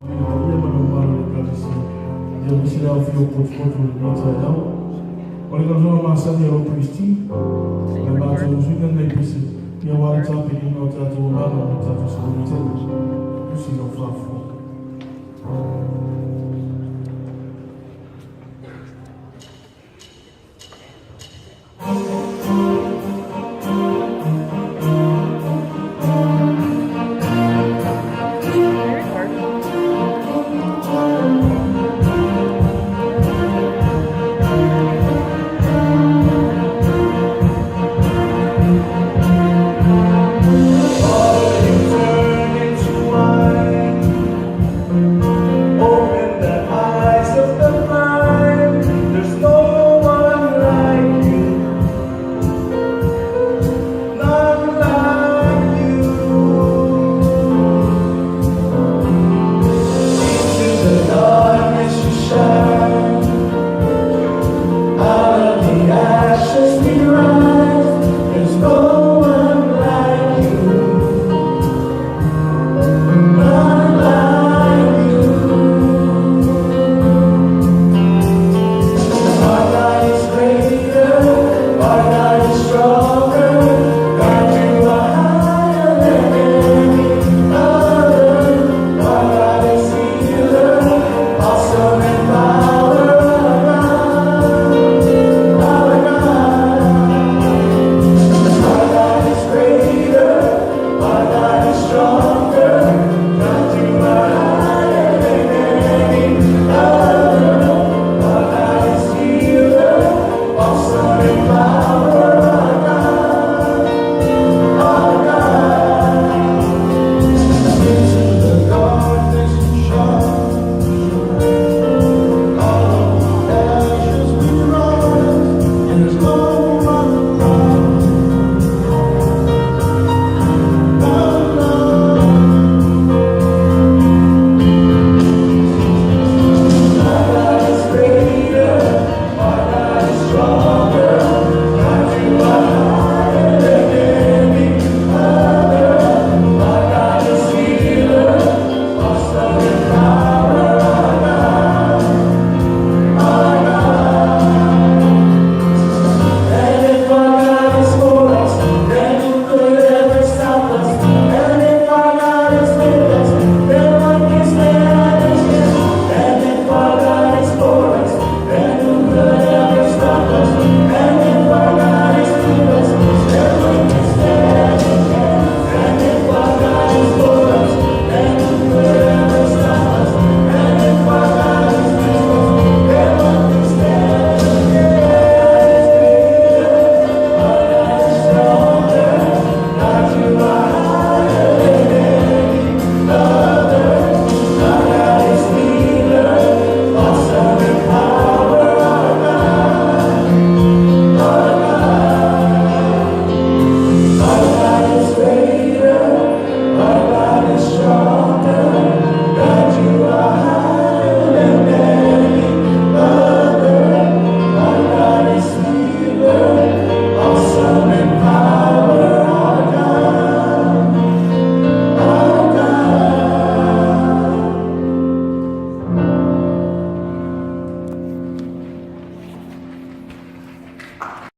I le paia ma le mamalu o le Ekalesia, ia aemaise le aofia o potopoto i lenei taeao. O le galuega masani a lou Priest, o le matou usuina lenei pese, ia aua le tapenaina o tatou agaga mo le tatou Salumi tele. Usi lau faafofoga.